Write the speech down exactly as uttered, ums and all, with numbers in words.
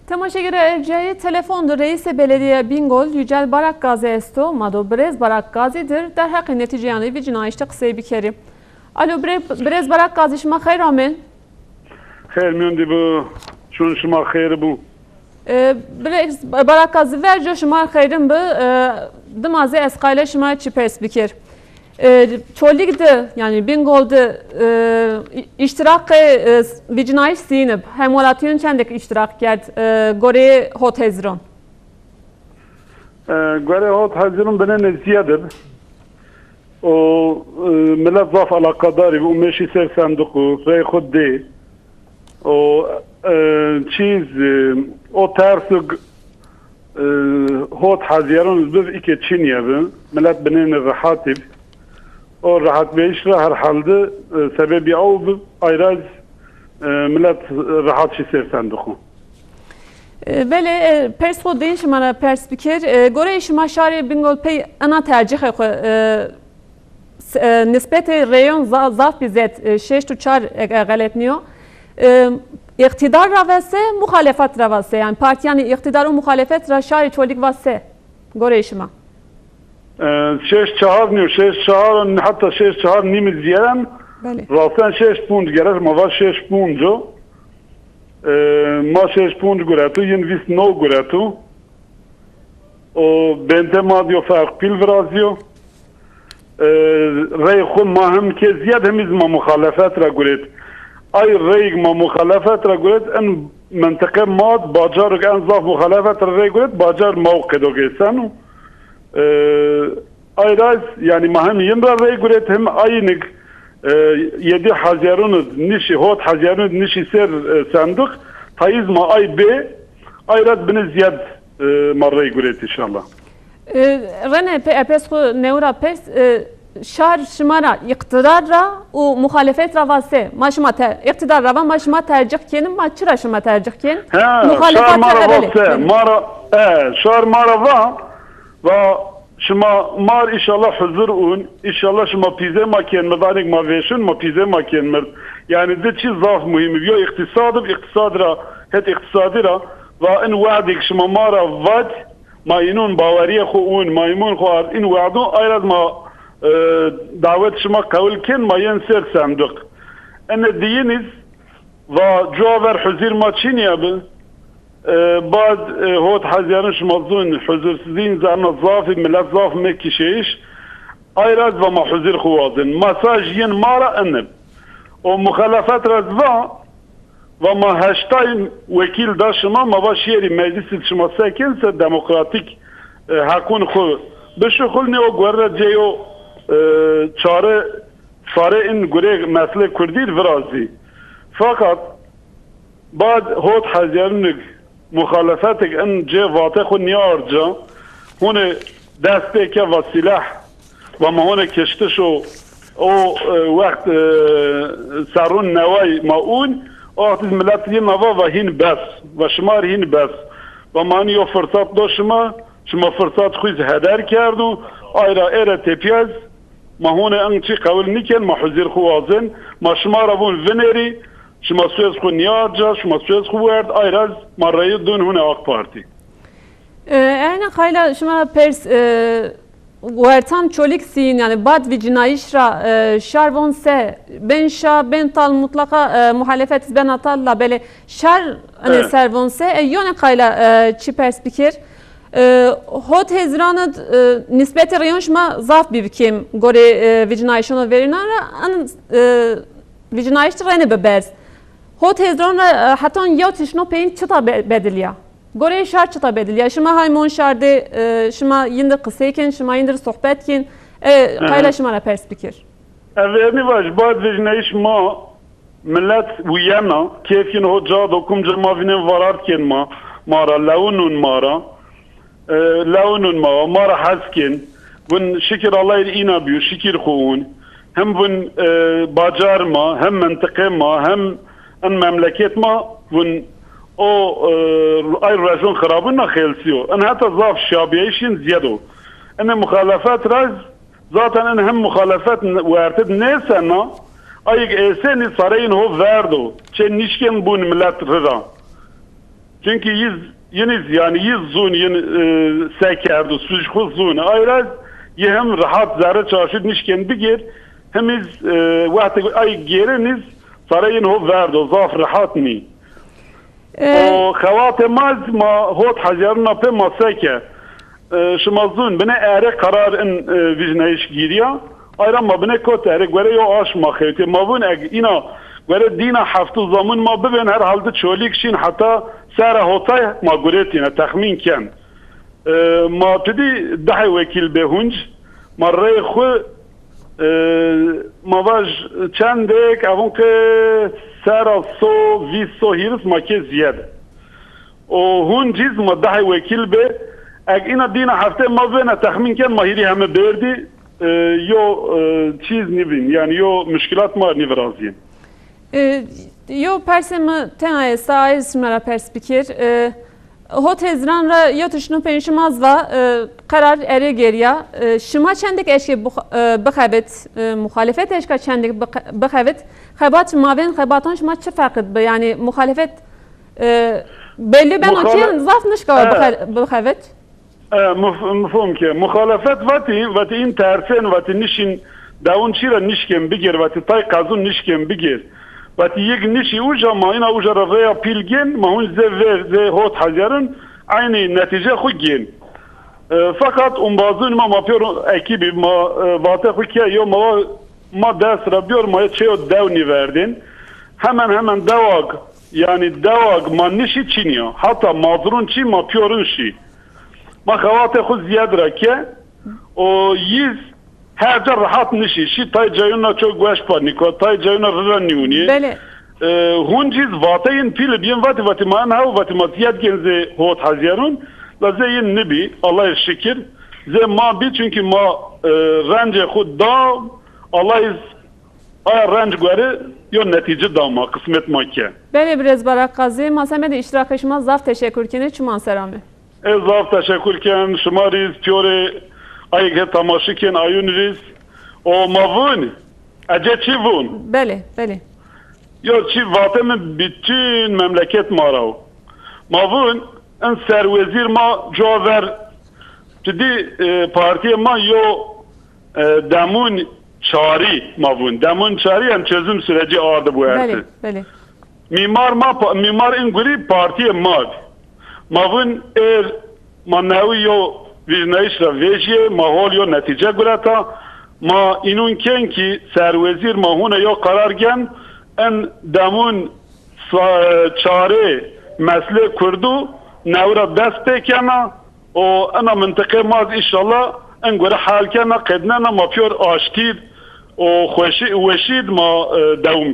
Temaşegere erciyayê telefon de reîsê belediyeya Bingol Yücel Barakgazi esto. Ma do birêz Barakgazi dir derheqê netîceyanê vî cinayîş de qisey bikerî. Alo, birê-, birêz Barakgazi, şima xeyr amê. Xeyr mîyon de bi, çûn şima xeyr bû. E, birêz Barakgazi, verco şima xeyrin bi. E, dima zî ez qayîl a şima çi pers bikir. E, Çolîg de, yanî Bingol de, e, î-, îştiraqê, e, vî cinayîş sînib. Hemwelatîyon çendêk îştiraq kerd, e, goreyê Hot Hezîron? E, goreyê Hot Hezîron binêne zîyad ib. O, e, milet zaf eleqedar îb û meşî ser senduq û rey xwu dê. O, e, çîz, e, o tersig, e, Hot Hezîron iz bib îke çinîye bi. Milet binêne rehat îb. O rehatbîyayîş ra herhalde, e, sebebî ew bi, ayraz, e, milet rehat şî ser senduq. E, belê, e, pers xwu dên şima ra pers bikir. E, goreyê şima şarê Bingol pey ena tercîhê xwu, e, s-, e, nisbetê reyon za-, zaf bî zêd, e, şeşt û çar, e, e, xelet nîyo. E, îqtîdar ra va se, muxalefet ra va se? Yanî partîyanê îqtîdar û muxalefet ra şarê Çolîg va se, goreyê şima? E, şeş çahar nîyo, şeş çahar, heta şeş çahar nîmi zîyeren. Belê. Rasten şeş punc, gerek ma va şeş punc o. E, ma şeş punc gureto, yin vîst new gureto. O bente ma diyo ferq pîl virazîyo. E, rey xwu ma him ke zîyad himî zî ma muxalefet ra guret. Ay reyg ma muxalefet ra guret, in mintiqe ma d-, bacarig en zaf muxalefet ra rey guret, bacar ma û qedo gêseno. E, ay ra z-, yanî ma him yin ra rey guret, him aynig, e, yedî hezîyarun id nişî, hot hezîyarun id nişî ser, e, senduq, tayîz ma ay bê, ay ra d-, binê zîyad, e, ma rey guret înşallah. E, rene pe-, e, pers xwu newe ra pers, e, şar şima ra îqtîdar ra û muxalefet ra va se? Ma şima te-, îqtîdar ra va ma şima tercîh kên, ma çira şima tercîh kên? Ha, muxalefet şar ma ra va se? Belê. Ma ra, e, şar ma ra va, va şima mar înşallah huzur ûn, înşallah şima pîzê ma kên mird, anik ma vêşin ma pîzê ma kên mird. Yanî di çî zaf muhîm ib. Yo îqtîsad ib, îqtîsad ra, het îqtîsadî ra, va in we'dêk şima ma ra vat, ma înûn bawerîyê xwu ûn, ma îmûn xwu ard în we'dûn, ay ra d-, ma, e, dawet şima qewil kên, ma yên ser senduq. Ene diyîn iz, va cuwa ver huzîr ma çinîya bi. E, bad, e, hot hezîyarun şima zûn, huzursizîn zerna zafî, milet zaf mekî şêyiş. Ay ra d-, va ma huzîr xwu wazên. Mesaj yên ma ra in ib. O muxalefet ra d-, va, va ma heştay wekîl da şima, ma va şiyerî meclîs id şima sekên se demokratîk, e, heqûn xwu bişuxulnê, o guerre cêyo, e, çare, çare in gurê meslê kurdî id virazî. Fakat bad hot hezîyarûnig muxalefetig in cê vate xwu nîyarca, hûnê dest pê ke va sîleh, va ma hûnê kiştiş o, o, e, wext, e, serrûn neway ma ûn, o wext iz milet yê ma va, va hîn bes, va şima rê hîn bes. Va ma nî yo firsat do şima, şima firsat xwu iz heder kerdû, ay ra ê ra tepîya iz ma hûnê in çî qewil nîkên, ma huzîr xwu wazên, ma şima ra vûn vinêrî, şima suez xwu nîyarca, şima suez xwu werd, ay ra iz ma reyî dûn hûnê AK Partî. E, ena qayla şima ra pers, e, wertan Çolîg sîn, yanî bad vî cinayîş ra, e, şar von se, bên şa, bên tal, mutlaqa, e, muhalefet iz bena tal, labelê şar enê ser von se, e, yonê qayla, e, çi pers bikir? E, hot hezîran id, e, nisbetê reyon şima zaf bî bi kêm gorê, e, vî cinayîşon û verînan ra, en, e, vî cinayîş de rene bi berz. Hot hezîran ra, e, hetan yew tişno peyin çita be-, bedilîya? Goreyê şar çita bedilîya? Şima haymon şar de, e, şima yin dir qisey kên, şima yin dir sohbet kên. E, qayla şima ra pers bikir. E, vernî vaj, bad vejneyîş ma milet wîyena, kêf yin ho ca do, kum ca ma vînên varard kên ma, ma ra, lewinûn ma ra. E, lewinûn ma, ma ra hes kên. Vûn şikir Allay rê îna bîyo, şikir xwu ûn. Hem vûn, e, bacar ma, hem mintiqê ma, hem in memleket ma, vûn o, e, ay rejûn xirabûn na xêlsîyo. In heta zaf şabîyayîş yin zîyed o. Inê muxalefet ra z-, zaten in hem muxalefet n-, wertid nêsena, ayig êsenî sareyên ho verdo. Çê nîşkên bûn milet ri ra. Çunkî yiz, yin iz, yanî yiz zûn yin, e, se kerdo, suc xwu zûn. Ay ra yi him rehat zerre çarşud nişkên bigêr, him iz, e, wextê ay gêrin iz sare yin ho verdo, zaf rehat nî. E, O xewatê ma iz ma hot hezarûna pê ma se ke. E, şima zûn, binê erê qerar in, e, vîjnayîş gîrîya. Ay ra ma binê kot erê, gore yo aşm ma xewtê. Ma vûn eg îna gore dîna heftu zamûn ma bibên, herhalde Çolîg şîn heta sera hotay ma guretîne, texmîn ken. E, ma tu dî dehê wekîl bê hunc, ma rey xwu, e, ma vaj çendêk, evon ke sera so, vîst so hîris ma kê ziyed. O hunc iz ma dehê wekîl bê. Eg îna dîna heftê ma vêne texmîn ken ma hîrî heme bêrdî, e, yo, e, çîz nîbîn, yanî yo muşkîlat ma nîvirazîyên. E, yo persê mi tena esta, ay şima ra pers bikir. E, hot hezîran ra yo tişt nû pênc şima zî va, e, qerar erê gêrîya. E, şima çendêk eşkê bix-, e, bixebit, e, muxalefet eşka çendêk bixe-, bixebit? Xebat mavên xebatan şima çi ferqid bi? Yanî muxalefet E, belli beno ki zaf nişka bixe-, bixebit. E, mif-, mifhum ke. Muxalefet vatî, vatî în tersên, vatî nişîn dewun çî ra nişkên bigêr, vatî tay qezûn nişkên bigêr. Vatî yek nişî uca, ma îna uca ra rêya pîl gên, ma hun zê vê, zê hot hezarûn eynî netîce xwu gên. E, feqat umbazûn ma, ma pêro ekîbî, ma, e, vatê xwu ke yo ma, ma dest ra biyor, ma çeyo dew nîverdên. Hemen hemen dewag, yanî dewag ma nişî çinîya. Hata mazrûn çî ma pîyorûn şî. Ma xewatê xwu ziyed ra ke, o yiz her ca rehat nişî. Şî tay cayûna ço gueş pa nîko, tay cayûna rira nîwunî. Belê. E, hun cîz vateyên pîl bîyên vatî, vatî ma en hew, vatî ma ziyed gên zê hot hezarûn, la zê yin nibî, Allahê şikir. Zê ma bî, çunkî ma, e, rencê xwu da, Allah iz aya renc gueri yo netîci da ma, qismet ma ke. Belê birêz Barak Qazî, ma semedê îştirakê şima zaf teşekur kenê, çiman ser amê. Ez zaf teşekur ken, şima rîz, pîyorê ayê ke temaşe kên ayûn rîz. O ma vûn, ece çi vûn? Belê, belê. Yo çi vatê mi, bütün memleket ma ra o. Ma vûn, in serwezîr ma cuwa ver, tu dî, e, partiyê ma yo, e, demûn çarî ma vûn. Demûn çarî hem çözüm süreci ardi bu erdi. Belê, belê. Mîmar ma pa-, mîmar in gurî partiyê ma bî. Ma vûn êr ma newî yo vîjnayîş ra vejîyê, ma hol yo netîce gureta. Ma înûn kên kî serwezîr ma hûne yo qerar gen, in demûn sa-, çarê meslê kurdû newi ra dest pê kena. O ena mintiqê ma zî înşallah en gore hal kena, qednena, ma pîyor aştî d û xweşî, weşî d ma, e, dewam